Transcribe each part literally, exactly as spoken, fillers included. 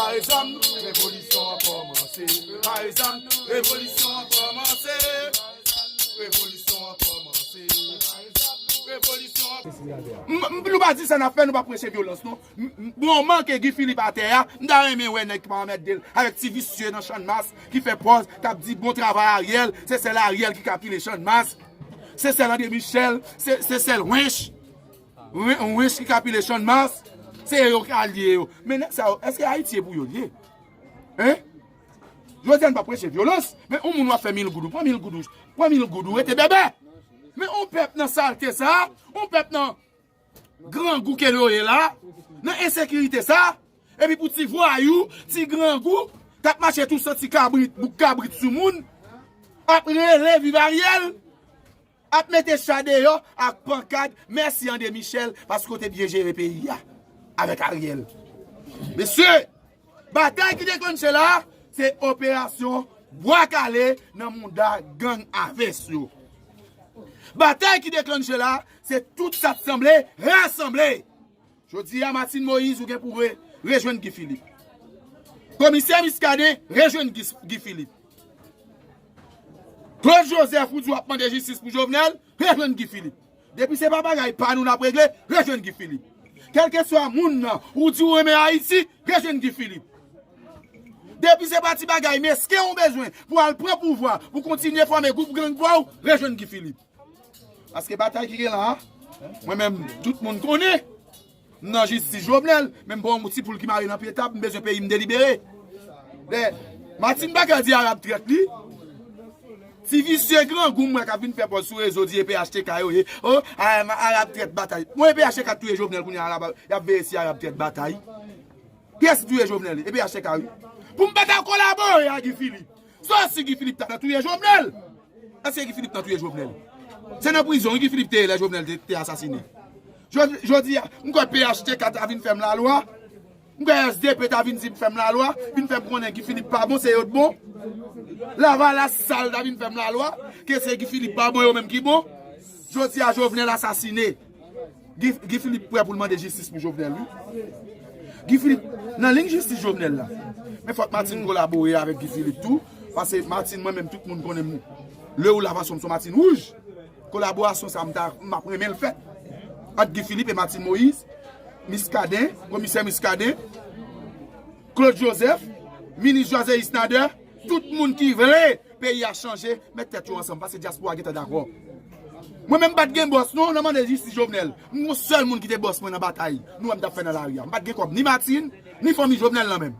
Pare zam, revolisyon an kòmanse. Pare zam, revolisyon an kòmanse. Revolisyon an kòmanse. Pare zam, revolisyon an M- m- Nou pa di sa n ap fè, nou pa preche vyolans, non. M- m- Moman ke Guy Philippe atè a, m ta renmen wè nèg ki pa anmède l avèk ti visye nan Channmas ki fè pòz, k ap di bon travay Ariel, se sèl Ariel ki ka pile Channmas, se sèl André Michel, se se sèl Wench, Wen- Wench ki ka pile Channmas, se yo k alye yo. Men nèg sa yo, èske Ayiti e pou yo l ye? Hein? Jodi a n pa preche vyolans, men yon moun w ap fè mil goud, ou pran mil goud, ou pran mil goud, ou rete bèbè. Men yon pèp nan salte sa, yon pèp nan grangou ke yo ye la, nan ensekirite sa, epi pou ti vwayou, ti grangou, k ap mache tou santi kabrit, bouk kabrit sou moun, ap rele viv Ariel, ap mete cha deyò ak pankad, mèsi André Michel, paske w te byen jere peyi a avèk Ariel. Mesye, batay ki deklanche la, se operasyon bwa kale nan mouda gang avès yo. Batay ki deklanche la, se tout sa t sanble rasanble. Jodi a, Martine Moïse, ou gen pou re- rejwenn Guy Philippe. Komisè Muscadin, rejwenn Guy, Guy Philippe. Claude Joseph, ou di w ap mande jistis pou Jovenel, rejwenn Guy Philippe. Depi se pa bagay pa nou n ap regle, rejwenn Guy Philippe. Kèlkeswa moun nan, ou di w renmen Ayiti, rejwenn Guy Philippe. Depi se pa ti bagay mesken ou bezwen pou al pran pouvwa, pou kontinye fòme gwoup gang pa w, rejwenn Guy Philippe. Paske batay ki gen la a, mwen menm, tout moun konnen, m nan jistis Jovenel, men m pa yon ti poul ki mare nan pye tab, m bezwen peyi m delibere. Lè Martine pa ka di Arab trèt li, ti visye grangou m wè k ap vin fè pòz sou rezo di E P H T K yo ye. O, Arab trèt batay. Bon, E P H T K touye Jovenel kounye a la, y ap veye si Arab trèt batay. Kiyès ki touye Jovenel? E P H T K wi. Pou m pa ta kolabore a Guy Philippe. Sa si Guy Philippe ta touye Jovenel. Èske Guy Philippe nan touye Jovenel? Se nan prizon wi Guy Philippe te ye lè Jovenel te, te asasine. Jodi, jodi a, m kwè P H T K ta vin fè m lalwa. M kwè S D P ta vin di m fè m lalwa, vin fè m konnen Guy Philippe pa bon, se yo t bon. Lavalas sal ta vin fè m lalwa, ke se Guy Philippe pa bon, yo menm ki bon. Jodi a, Jovenel asasine. Guy, Guy Philippe prè pou l mande jistis pou Jovenel, wi. Guy Philippe, nan liy jistis Jovenel la. Men fòk Martine kolabore avèk Guy Philippe tou. Paske Martine, mwen menm, tout moun konnen m. Lè ou la fason m se yon Martine wouj. Kolaborasyon sa, m ta, m ap renmen l fèt. Ant Guy Philippe e Martine Moïse, Muscadin, komisè Muscadin, Claude Joseph, minis Joiséus Nader, tout moun ki vle peyi a chanje, met tèt yo ansanm, paske dyaspora gentan dakò. Mwen menm m pa t gen bòs non, nan mande jistis Jovenel. M gon sèl moun ki te bòs mwen nan batay nou wè m t ap fè nan lari a. M pa t gen kòb ni Martine, ni fanmi Jovenel nan men m.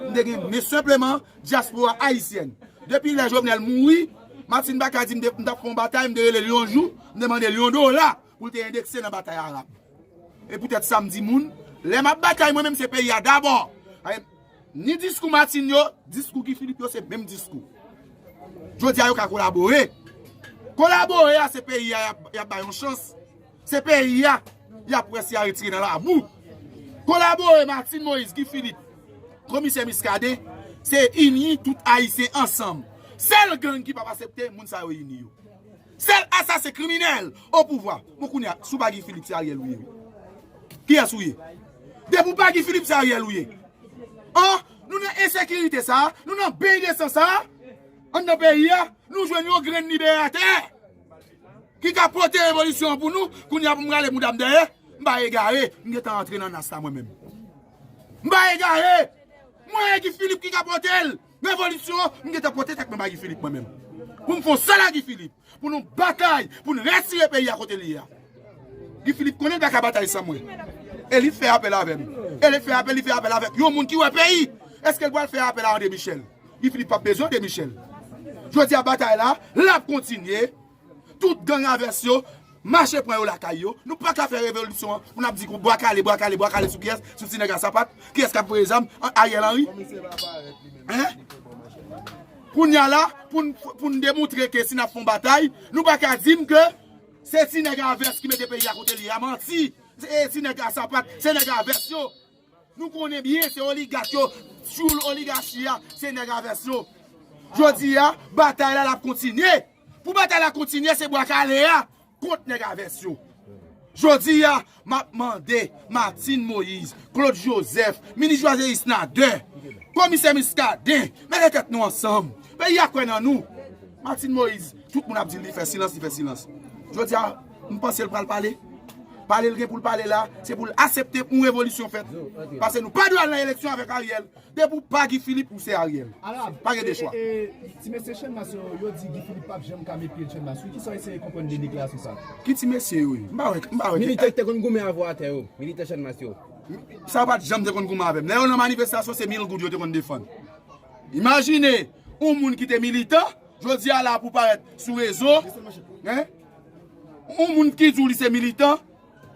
M te gen men senpleman dyaspora ayisyèn. Depi lè Jovenel mouri, Martine pa ka di m te, m t ap fè yon batay, m te rele l yon jou, m te mande l yon dola pou l te endekse nan batay Arab. E poutèt sa m di moun, lè m ap batay mwen menm se peyi a dabò. Ni diskou Martine yo, diskou Guy Philippe yo se menm diskou. Jodi a yo ka kolabore. Kolabore a se peyi a y ap, y ap bay yon chans. Se peyi a y ap wè si y a retire nan labou. Kolabore Martine Moïse, Guy Philippe, komisè Muscadin, se ini tout Ayisyen ansanm. Sèl gang ki p ap aksepte moun sa yo ini yo. Sèl asasen kriminèl o pouvwa. Bon, kounye a, si w pa Guy Philippe, se Ariel ou ye. Kiyès ou ye? Depi w pa Guy Philippe, se Ariel ou ye. An, nou nan ensekirite sa a, nou nan beny de san sa a, anndan peyi a, nou jwenn yon grenn liberatè ki ka pote revolisyon an pou nou, kounye a pou m rale mouda m dèyè, m pa egare, m gentan antre nan nas la mwen menm. M pa egare, mwen e Guy Philippe ki ka pote l. Revolisyon an, m gentan pote tèt mwen bay Guy Philippe mwen menm. Pou m fè yon sèl a Guy Philippe. Pou nou batay, pou n retire peyi a kote l ye a. Guy Philippe konnen l pa ka batay san mwen. E li fè apèl avè m. E li fè apèl, li fè apèl avèk yon moun ki wè peyi. Èske l pral fè apèl a André Michel? Guy Philippe p ap bezwen André Michel. Jodi a batay la, l ap kontinye. Tout gang avès yo, mache pran yo lakay yo. Nou pa ka fè revolisyon an pou n ap di bwa kale, bwa kale, bwa kale sou kiyès? Sou ti nèg a sapat. Kiyès k ap voye zam? An, Ariel Henry? Hein? Kounye a la, pou n, pou n demontre ke si n ap fè yon batay, nou pa ka di m ke se ti nèg avès ki mete peyi a kote l ye a. Manti! Se ti nèg a sapat, se nèg avès yo. Nou konnen byen se oligak yo, tchoul oligachi a, se nèg avès yo. Jodi a, batay la, l ap kontinye. Pou batay la kontinye, se bwa kale a kont nèg avès yo. Jodi a, m ap mande Martine Moïse, Claude Joseph, minis Joiséus Nader, Komisè Muscadin, mete tèt nou ansanm. Peyi a kwè nan nou. Martine Moïse, tout moun ap di l li fè silans, li fè silans. Jodi a, m panse l pral pale. Pale l gen pou l pale la, se pou l aksepte pou yon revolisyon fèt. Paske nou pa dwe al nan eleksyon avèk Ariel. Depi w pa Guy Philippe, ou se Ariel. Pa gen de chwa. Ti mesye Channmas yo, yo di Guy Philippe p ap janm ka met pye Channmas. Wi, kisa w eseye konprann de deklarasyon sa? Ki ti mesye yo ye? M pa wè, m pa wè. Militan ki te konn goumen avè w atè yo, militan Channmas yo. Sa pa t janm te konn goumen avè m. Lè yo nan manifestasyon, se mil goud yo te konn defann. Imajine, yon moun ki te militan, jodi a la pou parèt sou rezo, en? Yon moun ki di w li se militan,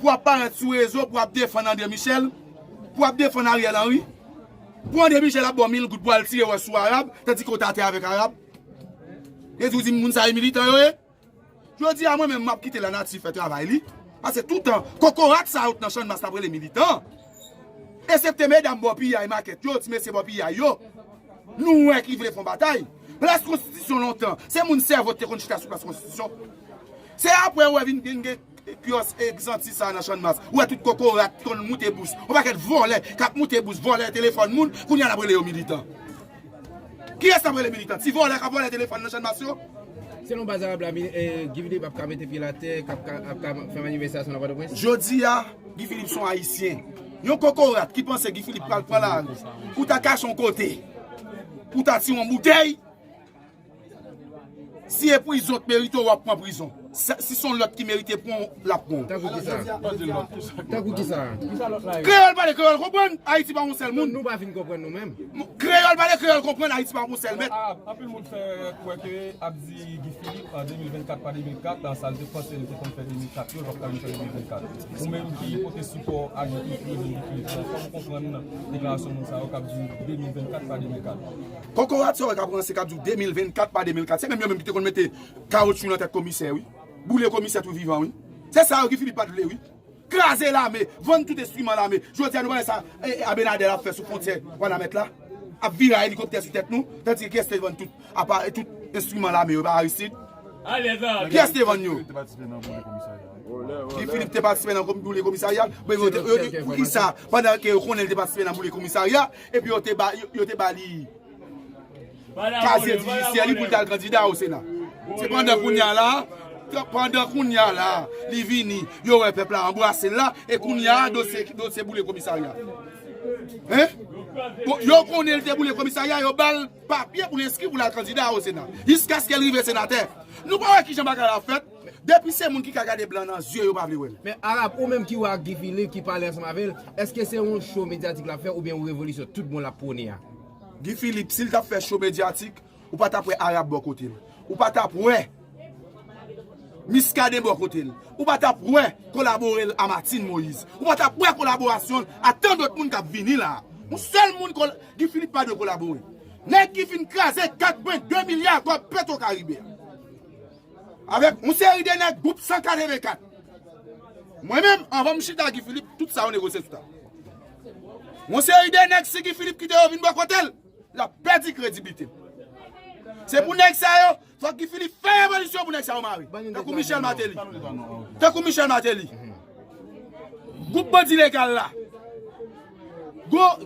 pou ap parèt sou rezo, pou ap defann André Michel, pou ap defann Ariel Henry, pou André Michel ap ba w mil goud pou al tire wè sou Arab, tandike w t atè avèk Arab. E di w di m moun sa yo militan yo ye? Jodi a mwen menm m ap kite lanati fè travay li. Paske toutan kokorat sa yo t nan Channmas t ap rele militan. Eksepte medam bò piyay makèt yo, ti mesye bò piyay yo. Nou wè ki vle fè yon batay. Plas konstitisyon lontan, se moun sèvo te konn chita sou plas konstitisyon. Se apre ou wè vin gen gen kyòs egzanti sa nan Channmas. Ou wè tout kokorat ki konn moute bous. Yon pakèt vòlè k ap moute bous, vòlè telefòn moun, kounye a n ap rele yo militan. Kiyès n ap rele militan? Ti vòlè k ap vòlè telefòn nan Channmas yo? Selon baz Arab la, Guy Philippe ap ka mete pye l atè, k ap ka, ap ka fè manifestasyon nan Pòtoprens? Jodi a, Guy Philippe se yon Ayisyen. Yon kokorat ki panse Guy Philippe pral pran lari pou ta kache yon kote, pou ta tire yon boutèy, si e prizon k merite w, w ap pran prizon. Si se yon lòt ki merite pran w, l ap pran w. Tankou kisa? Tankou kisa? Kreyòl pale, kreyòl konprann, Ayiti pa yon sèl moun. Nou pa fin konprann nou menm. Kreyòl pale, kreyòl konprann, Ayiti pa yon sèl mèt. Anpil moun fè kwè ke ap di Guy Philippe an de mil vennkat pa de mil kat, sa l te panse l te konn fè de mil kat yo, l p ap ka vin fè de mil vennkat. Ou menm ki pote sipò a Guy Philippe, ou di Guy Philippe, fò nou konprann deklarasyon moun sa yo k ap di de mil vennkat pa de mil kat. Kokorat sa yo k ap ranse k ap di w de mil vennkat pa de mil kat. Se menm yo menm ki te konn mete kawotchou nan tèt komisè, wi. Boule komisè tou vivan, wi. Se sa yo Guy Philippe pa t vle, wi. Kraze lame, vann tout enstriman lame. Jodi a nou pa wè sa Abinader ap fè sou fwontyè Wanament la? Ap vire a elikoptè sou tèt nou, tandike kiyès te vann tout apa, tout enstriman lame yo, pa Aristide? Kiyès te vann yo? Guy Philippe te patisipe nan boule komisarya. Poukisa? Pandan ke yo konnen li te patisipe nan boule komisarya, epi yo te ba, yo, yo te ba li kazye jidisyè li pou l t al kandida o Sena. Se pandan kounye a la, pandan kounye a la, li vini, yo wè pèp la anbrase l la, e kounye a, dosye, dosye boule komisarya. Hein? Bon, yo konnen li te boule komisarya, yo ba l papye pou l enskri pou l al kandida o Sena. Jiskaske l rive senatè. Nou pa wè kijan bagay la fèt? Depi se moun ki ka gade blan nan zye, yo pa vle wè l. Men Arab, ou menm ki wè ak Guy Philippe, ki pale ansanm avè l, èske se yon cho medyatik l ap fè oubyen yon revolisyon tout bon l ap pwone a? Guy Philippe, si l t ap fè cho medyatik, ou pa t ap wè Arab bò kote l. Ou pa t ap wè Muscadin bò kote l. Ou pa t ap wè kolabore l a Martine Moïse. Ou pa t ap wè kolaborasyon l a tan dòt moun k ap vini la. Yon sèl moun Guy Philippe pa dwe kolabore. Nèg ki fin kraze kat pwen de milya kòb Petro Caribe a. Avèk yon seri de nèg gwoup san katrevenkat. Mwen menm, anvan m chita Guy Philippe, tout sa yo negosye sou tab. Yon seri de nèg, si Guy Philippe kite yo vin bò kote l, l ap pèdi krediblite l. Se pou nèg sa yo, fòk Guy Philippe fè revolisyon pou nèg sa yo mare. Tankou Michel Martelly. Tankou Michel Martelly. Gwoup bandi legal la.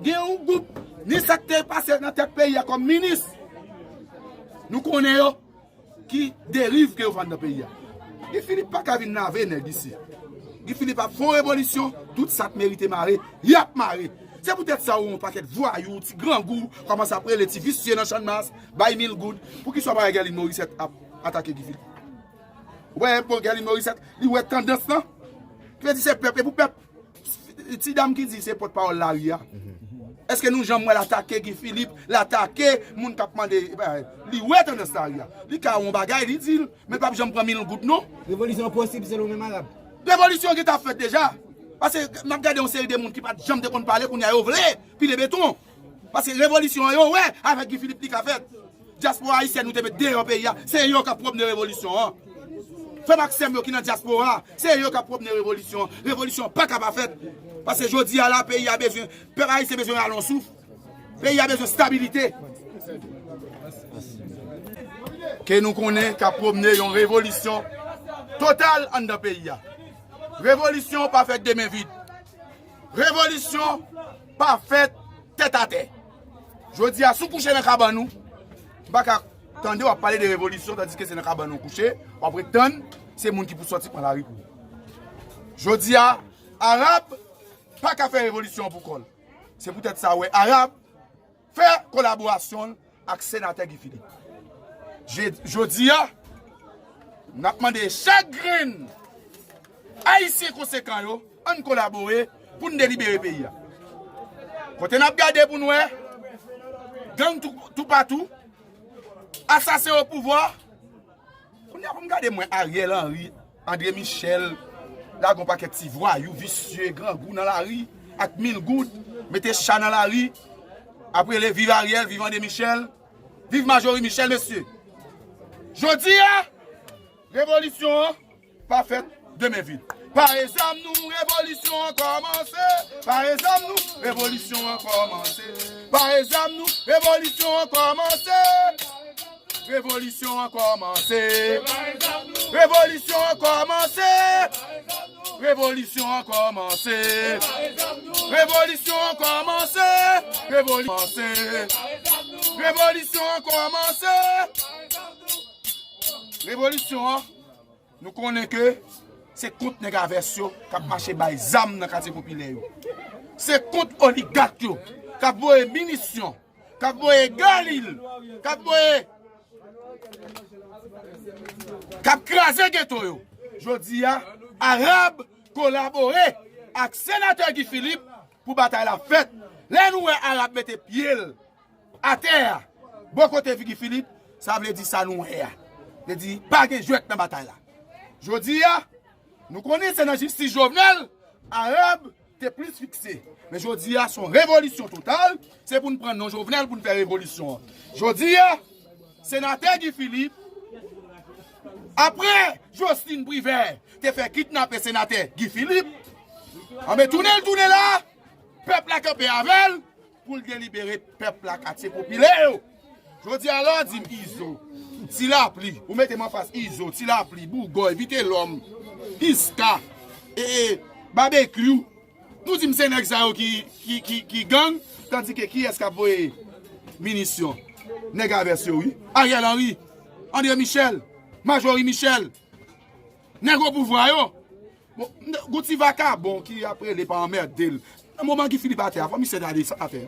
Gen yon gwoup, ni sa k te pase nan tèt peyi a kòm minis. Nou konnen yo. Ki deriv ke yo fè anndan peyi a. Guy Philippe pa ka vin lave nèg isi. Guy Philippe ap fè yon revolisyon, tout sa k merite mare, y ap mare. Se poutèt sa ou wè yon pakèt vwayou, ti grangou, kòmanse ap rele ti visye nan Channmas, bay mil goud. Poukisa w pa wè Guerline Morissette ap atake Guy Philippe? Ou pa wè Guerline Morissette, li wè tandans lan? Ki vle di se pèp, e pou pèp. Ti dam ki di se pòtpawòl lari a. Èske nou janm wè l atake Guy Philippe, l atake moun k ap mande, li wè tandans lari a. Li ka wè yon bagay, li di l, men l p ap janm pran mil goud non. Revolisyon an posib selon w menm Arab? Revolisyon an gentan ap fèt deja. Paske n ap gade yon seri de moun ki pa t janm te konn pale, kounye a yo vle pile beton. Paske revolisyon an yo wè avèk Guy Philippe li ka fèt. Dyaspora ayisyèn nou te met deyò peyi a, se yo k ap pwomne revolisyon an. Frè m ak sè m yo ki nan dyaspora, se yo k ap pwomne revolisyon an. Revolisyon an pa ka pa fèt. Paske jodi a la, peyi a bezwen, pèp ayisyen bezwen rale yon souf. Peyi a bezwen stabilite. Ke nou konnen k ap pwomne yon revolisyon total anndan peyi a. Revolisyon pa fèt de men vid. Revolisyon pa fèt tèt atè. Jodi a, si w kouche nan kabann ou, m pa ka tande w ap pale de revolisyon, tandiske se nan kabann ou kouche, w ap ret tann, se moun ki pou sòti pran lari pou ou. Jodi a, Arab pa ka fè revolisyon pou kò l. Se poutèt sa w wè Arab fè kolaborasyon l ak senatè Guy Philippe. Je- Jodi a, n ap mande chak grenn Ayisyen konsekan yo, ann kolabore pou n delibere peyi a. Kote n ap gade pou n wè gang tou- toupatou, asasen o pouvwa. Kounye a pou m gade mwen Ariel Henry, André Michel, lage yon pakèt ti vwayou, visye, grangou nan lari, ak mil goud, mete cha nan lari, ap rele viv Ariel, viv André Michel, viv Majorie Michel, mesye. Jodi a, revolisyon an pa fèt de men vid. Pare zam nou, revolisyon an kòmanse. Pare zam nou, revolisyon an kòmanse. Pare zam nou, revolisyon an kòmanse. Revolisyon an kòmanse. Revolisyon an kòmanse. Revolisyon an kòmanse. Revolisyon an kòmanse. Revoli- Revolisyon an kòmanse. Revolisyon an, nou konnen ke se kont nèg a vès yo k ap mache bay zam nan katye popilè yo. Se kont oligak yo k ap voye minisyon, k ap voye galil, k ap voye, k ap kraze geto yo. Jodi a, Arab kolabore ak senatè Guy Philippe pou batay la fèt. Lè nou wè Arab mete pye l atè a, bò kote Guy Philippe, sa vle di sa nou wè a. Vle di pa gen jwèt nan batay la. Jodi a, nou konnen se nan jistis Jovenel, Arab te plis fikse. Men jodi a, se yon revolisyon total, se pou n pran non Jovenel pou n fè revolisyon an. Jodi a, senatè Guy Philippe, apre Jocelyn Privert te fè kidnape senatè Guy Philippe, anben tounen l tounen la, pèp la kanpe avè l, pou l delibere pèp la, katye popilè yo. Jodi a la w di m Izo, Ti Lapli, ou mete m anfas Izo, Ti Lapli, Bougòy, Vitelòm, Iska, e, e, Babekyou. Nou di m se nèg sa yo ki, ki, ki, ki gang, tandike kiyès k ap voye minisyon? Nèg a vès yo, wi. Ariel Henry, André Michel, Majorie Michel, nèg o pouvwa yo. Bon, gon ti vakabon ki ap rele pa anmède l. Nan moman Guy Philippe atè a, fò misye gade sa l ap fè.